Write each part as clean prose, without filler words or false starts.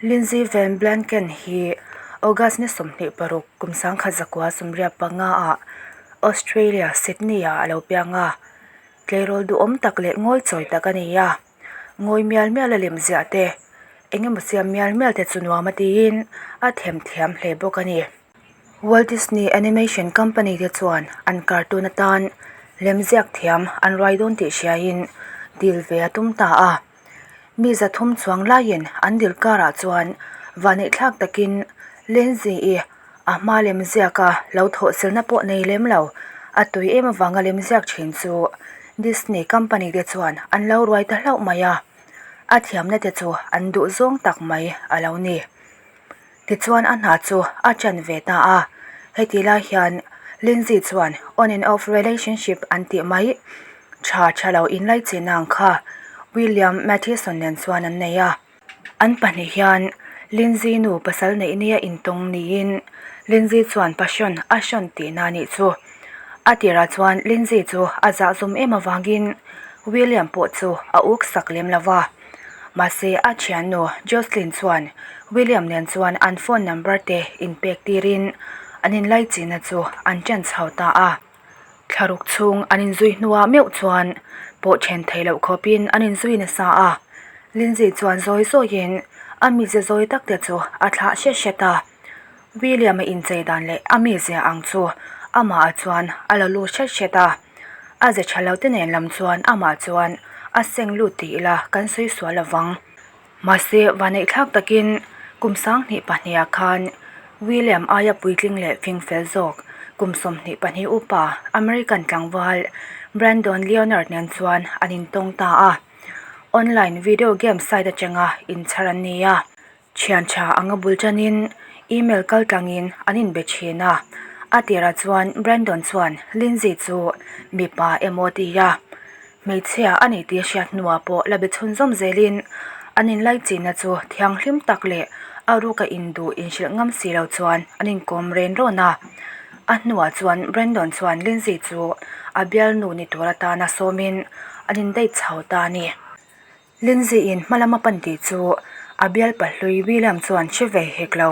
Lindsay Van Blanken hi August ni 26 kum 1995 ah Australia, Sydney ah a lo piang a. Tleirawl duhawm tak leh ngawichawi tak a ni a. Ngawi mial mial a lem ziah te, eng emaw siam mial mial te chu nuam a tiin a themthiam hle bawk a ni. Walt Disney Animation Company te chuan an cartoon atan lemziak thiam an ruai dawn tih hriain dil ve a tum ta a. Mi 300 chuang laiin an dil karah chuan vaneihthlak takin Lindsay-i a hma lemziaka lo thawh silna pawh nei lem lo a tui em avanga lemziak thin chu Disney Company te chuan an lo ruai ta hlauh mai a, a thiamna te chu an duh zawng tak mai a lo ni. Tichuan a hna chu a ṭan ve ta a, heti lai hian Lindsay chuan on and off relationship an tih mai ṭha ṭha lo inlaichin ang kha William Matheson nen chuan an nei a. An pahnih hian Lindsay nu pasal neih nia intawng niin Lindsay chuan passion a hrawn tihna a nih chu. A tirah chuan Lindsay chu a zahzum em avangin William pawh chu a uk sak lem lo va. Mahse a thiannu Jocelyn chuan William nen chuan an phone number te inpek tirin an inlaichihna chu an ṭan chho ta a. Thlaruk chhung an inzui hnuah meuh chuan pawh then theih loh khawpin an inzui nasa a. Lindsay chuan zawi zawiin a mize zawi tak te chu a thlah hret hret a. William-a inchei dan leh a mizia ang chu amah ah chuan a la lut hret hret a. A ze tha lo te nen lam chuan amah chuan a seng lut tih ila kan sawi sual lovang. Mahse vaneihthlak takin kum 22 ah khan William aia puitling leh fing fel zawk kum 22 upa American tlangval Brandon Leonard nen chuan an intawng ta a. Online video game site atanga inchhar an ni a. Thian tha anga bul tanin email kal tlangin an inbe thin a, a tirah chuan Brandon chuan Lindsay chu mipa emaw ti a, hmeichhia a ni tih a hriat hnuah pawh la be chhunzawm zelin an inlaichinna chu thianghlim tak leh a ruka induh inhrilh ngam si lo chuan an inkawm ren rawn a. A hnuah chuan Brandon chuan Lindsay chu a bialnu ni tur atana sawmin an indaih chho ta a ni. Lindsay-in hma lama pan tih chu a bialpa hlui William chuan hre ve hek lo.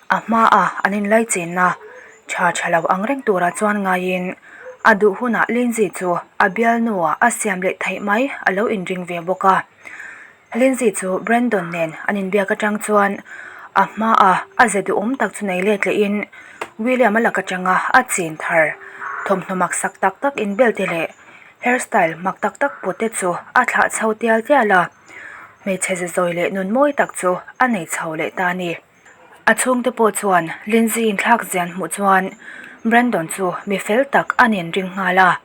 A hmaa an inlaichinna tha tha lo ang reng turah chuan ngaiin a duh hunah Lindsay chu a bialnuah a siam leh theih mai a lo inring ve bawk a. Lindsay chu Brandon nen an inbiak atang chuan a hmaa a ze duhawm tak chu nei let lehin William-a lak atanga a chin thar thawmhnaw maksak tak tak inbel te leh Hairstyle mak tak tak pawh te chu a thlah chho tial tial a, hmeichhe ze zawi leh nun mawi tak chu a nei chho leh ta a ni. A chhungte pawh chuan Lindsay inthlak zian hmuh chuan Brandon chu mi fel tak a nen ring nghal a,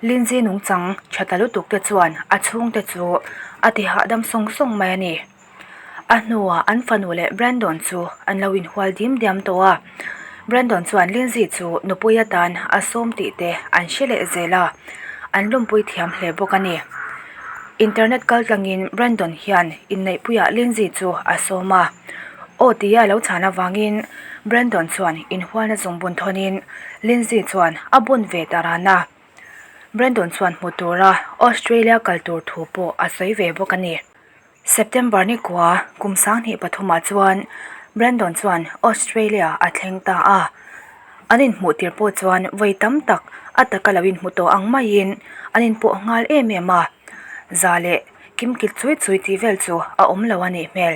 Lindsay nungchang tha ta lutuk te chuan a chhungte chu a ti hahdam sawng sawng mai a ni. A hnuah an fanu leh Brandon chu an lo inhual dim diam tawh a, Brandon chuan Lindsay chu nupui atan a sawm tih te an hre leh zel a, an lawmpui thiam hle bawk a ni. Internet kal tlangin Brandon hian inneihpuiah Lindsay chu a sawm a, aw tia a lo chhan avangin Brandon chuan inhualna zungbun thawnin Lindsay chuan a bun ve ta ran a. Brandon chuan hmu tura Australia kal tur thu pawh a sawi ve bawk a ni. September ni kua kum 2003 ah chuan Brandon chuan Australia a thleng ta a, an inhmuh tir pawh chuan vawi tam tak a taka lo inhmu tawh ang maiin an inpawh nghal em em a, za leh kimkil chui chui tih vel chu a awm lo a nih hmel.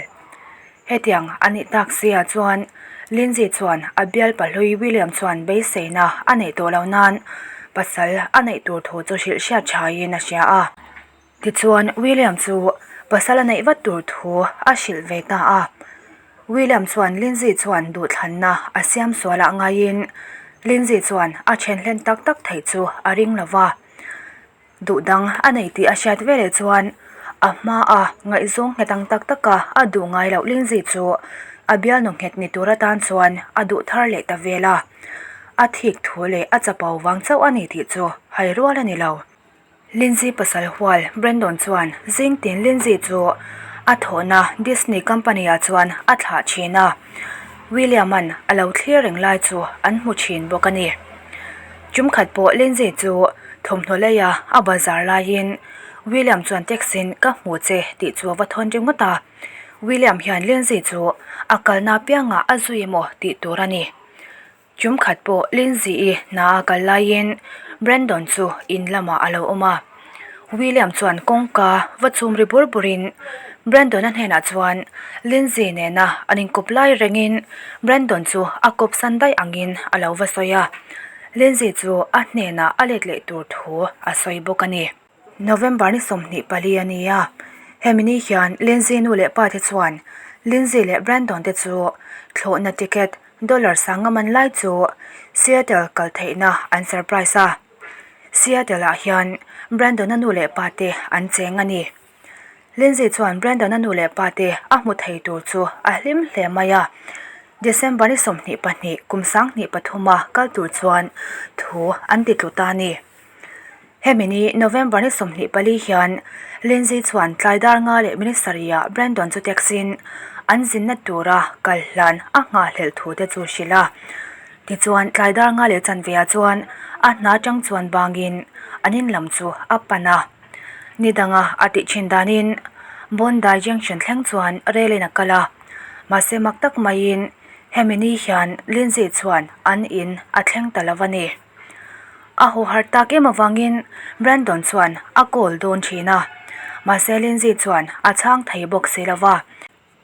Hetiang a nih tak sia chuan Lindsay chuan a bialpa hlui William chuan beiseina a neih tawh lo nan pasal a neih tur thu chu hrilh hriat thain a hria a. Tichuan, William chu pasal a neih vat tur thu a hrilh ve ta a. William chuan Lindsay chuan duhthlanna a siam sualah ngaiin Lindsay chuan a then hlen tak tak theih chu a ring lo va. Duh dang a nei tih a hriat veleh chuan a hmaa ngaihzawng nghet ang tak taka a duh ngai loh Lindsay chu a bialnu nghet ni tur atan chuan a duh thar leh ta vel a. A thik thu leh a chapo vang chauh a ni tih chu hai rual a ni lo. Lindsay pasal hual Brandon chuan zing tin Lindsay chu a thawhna Disney company ah chuan a thlah thin a, William-a'n a lo thlir reng lai chu an hmu thin bawk a ni. Tum khat pawh Lindsay chu thawmhnaw leia a bazar laiin William chuan text in ka hmu che tih chu a va thawn ringawt a. William hian Lindsay chu a kalna apiangah a zui emaw tih tur a ni. Tum khat pawh Lindsay-i hna a kal laiin Brandon chu in lamah a lo awm a. William chuan kawngka va chum ri bur burin Brandon-a hnenah chuan Lindsay nena an inkawp lai rengin Brandon chu a kawp san daih angin a lo va sawi a. Lindsay chu a hnenah a let leh tur thu a sawi bawk a ni. November ni 24 a ni a, hemi ni hian Lindsay nu leh pa te chuan Lindsay leh Brandon te chu thlawhna ticket dollar sanga man lai chu Seattle kal theihna an surprise a. Seattle ah hian Brandon-a nu leh pa te an cheng a ni. Lindsay chuan Brandon-a nu leh pa te a hmu thei tur chu a hlim hle mai a. December ni 22 kum 2003 a kal tur chuan thu an ti tlu ta a ni. Hemi ni November ni 24 hian Lindsay chuan tlai dar nga leh minute sarihah Brandon chu text-in an zinna tura kal hlan a nghahhlelh thu te chu hrilh a. Tichuan tlai dar nga leh chanveah chuan a hna atang chuan bangin an in lam chu a pan a. Ni danga a tih thin danin Bondi Junction thleng chuan rel in a kal a. Mahse mak tak maiin hemi ni hian Lindsay chuan an in a thleng ta lo a ni. A haw har tak em avangin Brandon chuan a call dawn thin a, mahse Lindsay chuan a chhang thei bawk si lo va.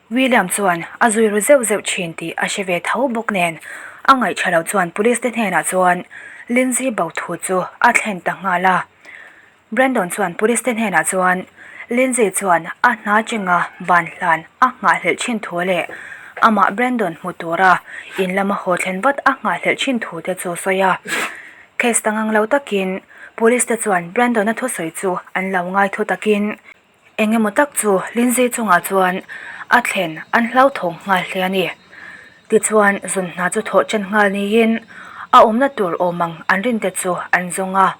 William chuan a zui ru zeuh zeuh thin tih a hre ve tho bawk nen a ngaihṭha lo chuan police te hnenah chuan Lindsay bo thu chu a thlen ta nghal a. Brandon chuan police te hnenah chuan Lindsay chuan a hna chenga ban hlan a nghahhlelh thin thu leh amah Brandon hmu tura in lama haw thlen vat a nghahhlelh thin thu te chu sawi a. Case ta ngang lo takin police te chuan Brandon-a thusawi chu an lo ngai thu takin Eng emaw tak chu Lindsay chungah chuan a thlen an hlauthawng nghal hle a ni. Tichuan zun hna chu thawh ṭan nghal niin a awmna tur awm ang an rinte chu an zawng a.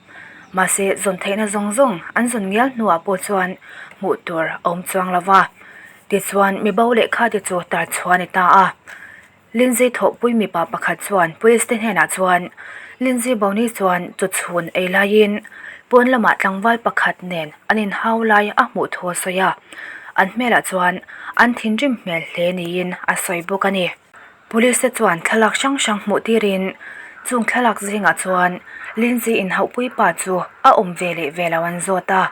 Mahse zawn theihna zawng zawng an zawn ngial hnuah pawh chuan hmuh tur a awm chuang lo va. Tichuan mi bo lehkha te chu tar chhuah a ni ta a. Lindsay thawhpui mipa pakhat chuan police te hnenah chuan Lindsay Boney chuan chaw chhun ei laiin pawn lamah tlangval pakhat nen an inhau lai a hmuh thu a sawi a, an hmelah chuan an thinrim hmel hle niin a sawi bawk a ni. Police te chuan thlalak hrang hrang hmuh tirin chung thlalak zingah chuan Lindsay inhauhpui pa chu a awm ve leh ve lo an zawt a,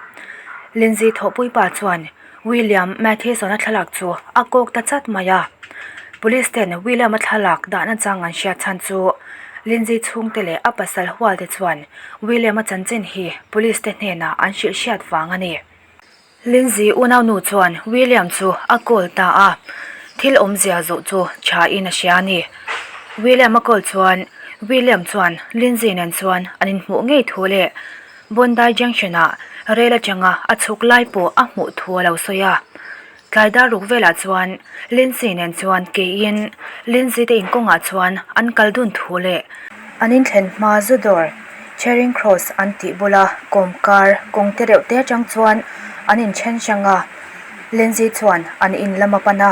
Lindsay thawhpui pa chuan William Matheson-a thlalak chu a kawk ta chat mai a. Police ten William-a thlalak dahna chang an hriat chhan chu Lindsay chhungte leh a pasal hual te chuan William-a chanchin hi police te hnenah an hrilh hriat vang a ni. Lindsay unaunu chuan William chu a call ta a, thil awmzia zawh chu tha in a hria a ni. William a call chuan William chuan Lindsay nen chuan an inhmuh ngei thu leh Bondi Junction-ah rel atanga a chhuk lai pawh a hmuh thu a lo sawi a. Tlai dar ruk velah chuan Lindsay nen chuan keiin Lindsay te inkawngah chuan an kal dun thu leh an inthlen hma zu dawr Charing Cross an tih bula kawmkar kawng te reuh te atang chuan an inthen hrang a. Lindsay chuan an in lam a pan a,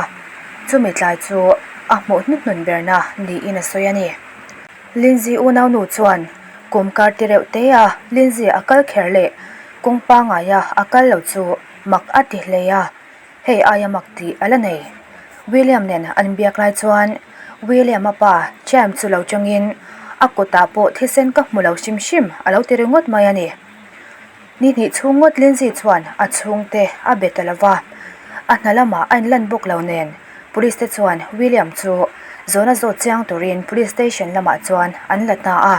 chumi tlai chu a hmuh hnuhnun berna niin a sawi a ni. Lindsay unaunu chuan kum kar ti reuh te a Lindsay a kal kher leh kawng pangaia a kal lo chu mak a ti hle a, hei aia mak tih a la nei. William nen an biak lai chuan William-a pa Champ chu lo tangin a kutah pawh thisen ka hmu lo hrim hrim a lo ti ringawt mai a ni. Ni hnih chhung ngawt Lindsay chuan a chhungte a be ta lo va, a hna lamah a inlan bawk lo nen Police te chuan William chu zawhna zawt chiang turin Police Station lamah chuan an la ta a.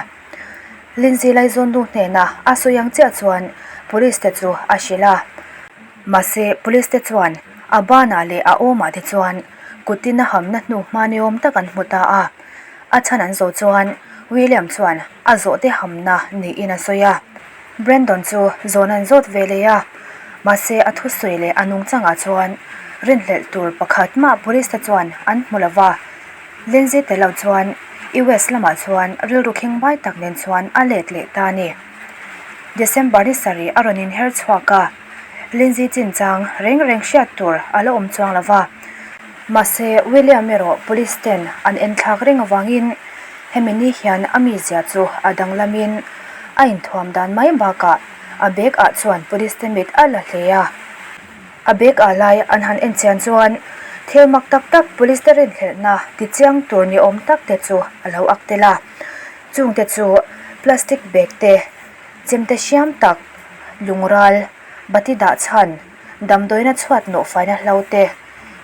Lindsay Laizawnnu hnena a sawi ang chiah chuan Police te chu a hrilh a. Mahse Police te chuan a banah leh a awmah te chuan kutin a hamna hnu hma ni awm tak an hmu ta a. A chhan an zawh chuan William chuan a zawhte hamna niin a sawi a. Brandon chu zawn an zawt ve leh a, mahse a thusawi leh a nungchangah chuan rinhlelh tur pakhat mah police te chuan an hmu lo va. Lindsay tel lo chuan US lamah chuan rilru khingbai tak nen chuan a let leh ta a ni. December ni sarih a rawn inher chhuak a, Lindsay chinchang reng reng hriat tur a la awm chuang lo va. Mahse William erawh police ten an enthlak reng avangin Hemi ni hian a mizia chu a danglamin a inthuam dan mai bakah a bag ah chuan police te mit a la hle a. A bag ah lai an han en chian chuan Thil mak tak tak police te rinhlelhna ti chiang tur ni awm tak te chu a lo ak tel a. Chung te chu plastic bag te, chemte hriam tak, lungral, bati dah chhan, damdawiina chhuat nawh faina hlo te,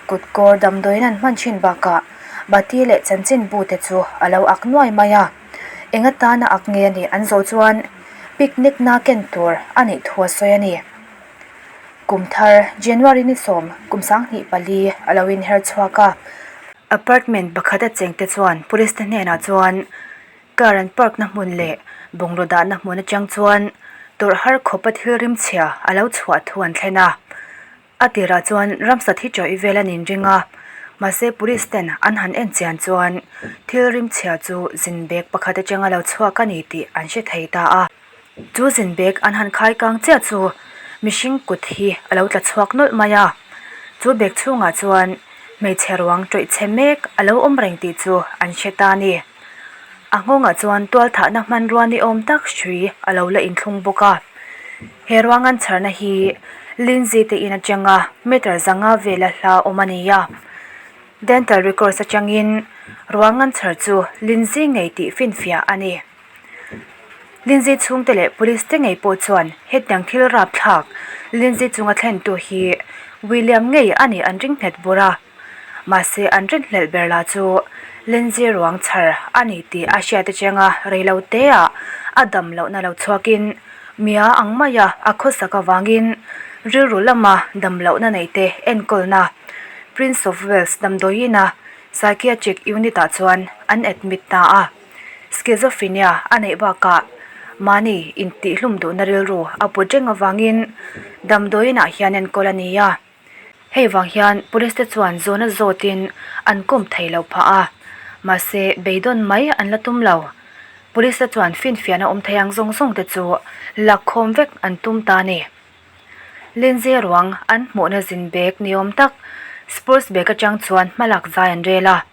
kut kawr damdawiin an hman thin bakah bati leh chanchinbu te chu a lo ak nuai mai a. Eng atana ak nge a nih an zawh chuan picnic na ken tur a nih thu a sawi a ni. Kum thar January ni sawm kum 2004 a lo inher chhuak a. Apartment pakhat a cheng te chuan police te hnenah chuan car an park na hmun leh bungraw dahna hmun atang chuan tawrh har khawpa thil rimchhia a lo chhuah thu an thlen a. A tirah chuan ramsa thi tawih vel an inring a, mahse police ten an han en chian chuan thil rimchhia chu zin bag pakhat atanga lo chhuak a ni tih an hre thei ta a. Chu zin bag an han khai kang chiah chu mihring kut hi a lo tla chhuak nawlh mai a, chu bag chhungah chuan hmeichhe ruang tawih chhe mek a lo awm reng tih chu an hre ta a ni. A nghawngah chuan tualthahna hmanrua ni awm tak hrui a lo la inthlung bawk a. He ruangan chharna hi Lindsay te in atanga meter zanga vela hla awm a ni a. Dental records atangin ruangan chhar chu Lindsay ngei tih finfiah a ni. Lindsay chhungte leh police te ngei pawh chuan hetiang thil rapthlak Lindsay chunga thlentu hi William ngei a nih an ring nghet bur a. Mahse an rinhlelh ber lah chu Lindsay ruang chhar a ni tih a hriat atanga reilo teah a dam lohna lo chhuakin mia ang maia a khawsak avangin rilru lama dam lohna neite enkawlna Prince of Wales damdawiina Psychiatric Unit ah chuan an admit ta a. Schizophrenia a neih bakah mahni intihhlum duhna rilru a put reng avangin damdawiinah hian enkawl a ni a. Hei vang hian police te chuan zawhna zawtin an kawm thei lo phah a, mahse beidawn mai an la tum lo. Police te chuan finfiahna awm thei ang zawng zawng te chu lakkhawm vek an tum ta a ni. Lindsay ruang an hmuhna zin bag ni awm tak sports bag atang chuan hmalak zai an rel a,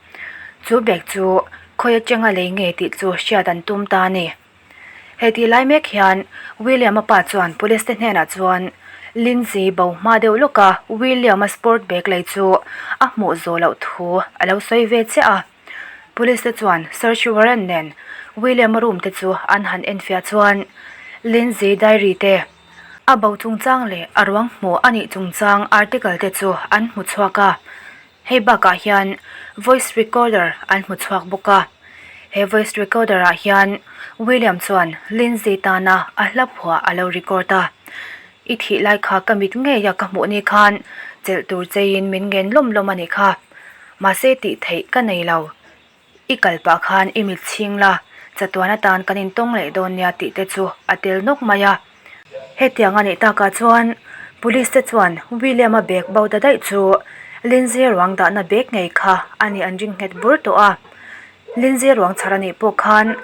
chu bag chu khawi atanga lei nge tih chu hriat an tum ta a ni. Hei tih lai mek hian William-a pa chuan police te hnenah chuan Lindsay bo hma deuh lawka William-a sport bag lei chu a hmuh zawh loh thu a lo sawi ve chiah a. Police te chuan search warrant nen William-a room te chu an han enfiah chuan Lindsay diary te a bo chungchang leh a ruang hmuh a nih chungchang article te chu an hmu chhuak a. Hei bakah hian voice recorder an hmu chhuak bawk a, he voice recorder ah hian William chuan Lindsay tana a hla phuah a lo record a, I thih lai kha ka mit ngei a ka hmuh ni khan chelh tur cheiin min ngen lawm lawm a nih kha, mahse tih theih ka nei lo. I kal pah khan i mit chhing la, chatuan atan kan intawng leh dawn nia tih te chu a tel nawk mai a. Hetiang a nih takah chuan Police te chuan William-a bag bo ta daih chu Lindsay ruang dahna bag ngei kha a nih an ring nghet bur tawh a. Lindsay ruang chhar a nih pawh khan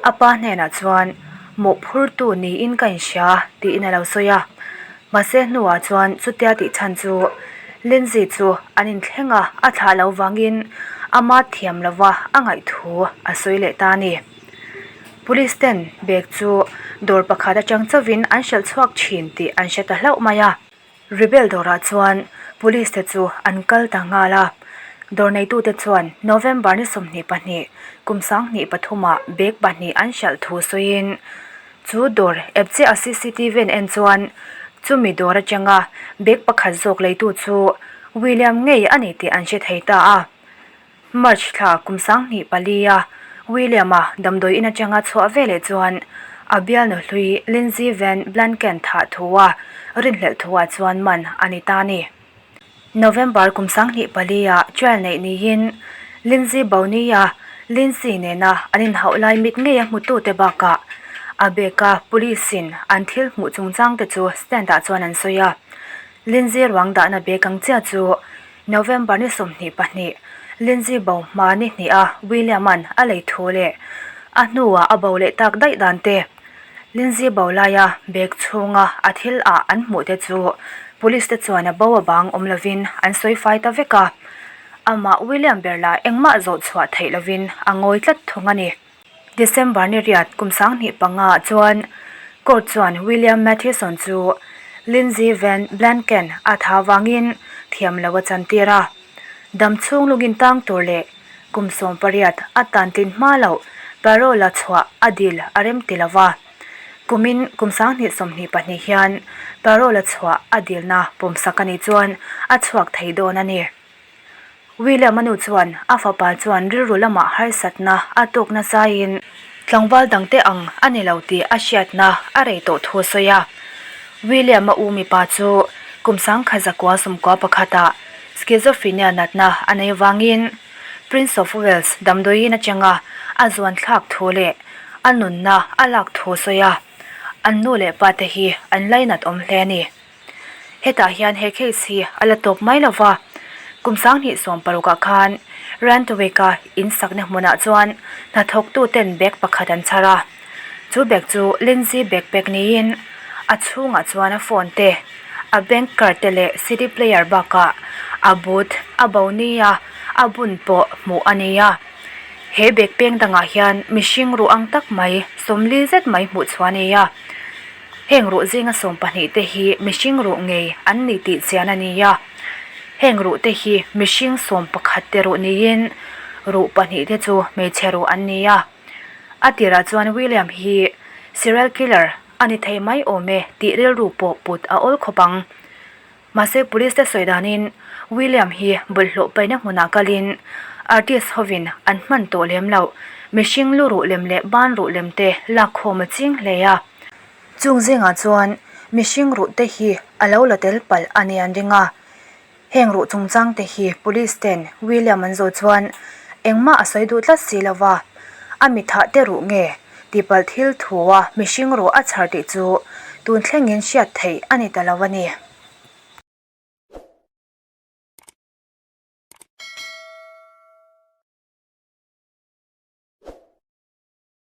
a pa hnenah chuan mawhphurtu niin ka inhria tiin a lo sawi a. Mahse hnuah chuan chutia tih chhan chu Lindsay chu an inthleng a, a thlah lo vangin ama thiam lova a ngaih thu a sawi leh ta a ni. Police ten bag chu dawr pakhat atang chauhin an hralh chhuak thin tih an hre ta hlauh mai a. Rebel dawrah chuan police te chu an kal ta nghal a. Dawr neitute chuan November ni 22 kum 2003 ah bag pahnih an hralh thu sawiin Chu dawr ep chiah a cctv an en chuan chumi dawr atanga bag pakhat zawk leitu chu William ngei a ni tih an hre thei ta a. March thla kum 2004 a William-a damdawi in atanga chhuah veleh chuan a bialnu hlui Lindsay Van Blanken thah thu a rinhlelh thuah chuan man a ni ta a ni. November kum 2004 ah trial neih niin Lindsay Bownie-a Lindsay nena an inhauh lai mit ngei a hmutute bakah a bag-a police-in an thil hmuh chungchangte chu stand-ah chuan an sawi a. Lindsay ruang dahna bag ang chiah chu November ni 22 Lindsay bo hma ni hnih a William-a'n a lei thu leh a hnuah a bo leh tak daih dan te Lindsay bo laia bag chhunga a thil ah an hmuh te chu police te chuan a bo a bang awm lovin an sawi fai ta vek a, amah William ber lah engmah zawh chhuah theih lovin a ngawi tlat thung a ni. December ni riat kum 2005 ah chuan court chuan William Matheson chu Lindsay Van Blanken a tha vangin thiam lo a chantir a. Dam chhung lungin tang tur leh kum 18 a tan tlin hma loh parole-a chhuah a dil a rem ti lo va. Kumin kum 2022 hian parole-a chhuah a dilna pawmsak a nih chuan a chhuak thei dawn a ni. William-a nu chuan a fapa chuan rilru lamah harsatna a tawk nasaiin tlangval dangte ang a ni lo tih a hriatna a rei tawh thu a sawi a. William-a u mipa chu kum 1991-ah schizophrenia natna a nei vangin Prince of Wales damdawiin atanga a zuan thlak thu leh a nunna a lak thu a sawi a, an nu leh pa te hi an lainat awm hle a ni. Hetah hian he case hi a la tawp mai lova, kum 2016 ah khan Randwick-a in sakna hmunah chuan hnathawktu ten bag pakhat an chhar a. Chu bag chu Lindsay backpack niin a chhungah chuan a phone te, a bank card te leh CD player bakah a boot a bo nia a bun pawh hmuh a ni a. He bag peng dangah hian mihring ruh ang tak mai 40 zet mai hmuh chhuah a ni a. Heng ruh zinga 12 te hi mihring ruh ngei an ni tih chian a ni a. Heng ruh te hi mihring 11 te ruh niin ruh pahnih te chu hmeichhe ruh an ni a. A tirah chuan William hi serial killer a ni thei mai awm e tih rilru pawh put a awl khawp ang. Mahse police te sawi danin William hi bawlhhlawh paihna hmunah kalin artist hovin an hman tawh lem loh mihring lu ruh lem leh ban ruh lem te lakkhawm a ching hle a. Chung zingah chuan mihring ruh te hi a lo la tel palh a ni an ring a. Heng ruh chungchang te hi police ten William an zawh chuan engmah a sawi duh tlat si lo va, a mithah te ruh nge tipalh thil thu a mihring ruh a chhar tih chu tun thlengin hriat theih a ni ta lo a ni.